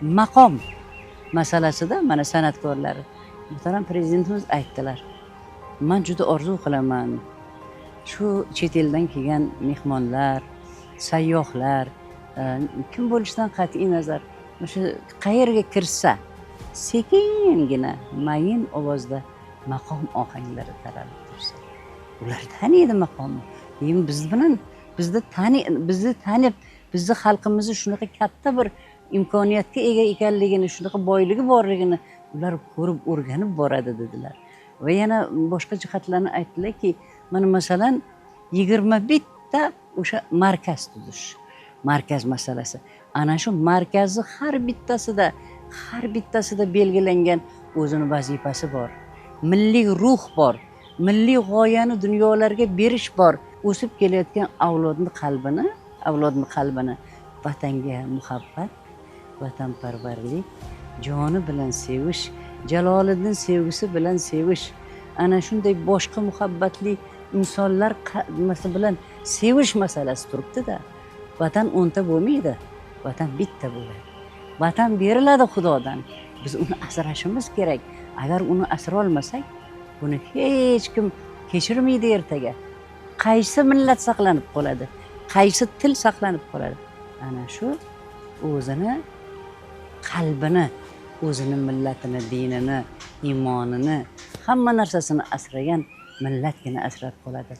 Maqom masalasida mana san'atkorlar, muhtaram prezidentimiz aytdilar. Men juda orzu qilaman. Shu chet eldan kelgan mehmonlar, sayyohlar, kim bo'lishidan qat'iy nazar, o'sha qayerga kirsa, sekingina mayin ovozda maqom ohanglari taralib tursa. Ular taniydi maqomni. Endi biz bilan bizni tanib, bizni xalqimizni shunaqa katta bir imkoniyatga ega ekanligini, shunaqa boyligi borligini ular ko'rib, o'rganib boradi dedilar. Va yana boshqa jihatlarni aytdilarki, mana masalan 21 ta o'sha markaz tuzish, markaz masalasi. Ana shu markazni har bittasida belgilangan o'zini vazifasi bor. Milliy ruh bor, milliy g'oyani dunyolarga berish bor. O'sib kelayotgan avlodni qalbini vatanga muhabbat, vatanparvarlik, joni bilan sevish, Jaloliddin sevgisi bilan sevish, ana shunday boshqa muhabbatli insonlar bilan sevish masalasi turibdi-da. Vatan o'nta bo'lmaydi, vatan bitta bo'ladi. Vatan beriladi Xudodan. Biz uni asrashimiz kerak. Agar uni asra olmasak, buni hech kim kechirmaydi ertaga. Qaysi millat saqlanib qoladi? Qaysi til saqlanib qoladi? Ana shu o'zini qalbini, o'zini millatini, dinini, iymonini, hamma narsasini asragan millatgina asrab qoladi.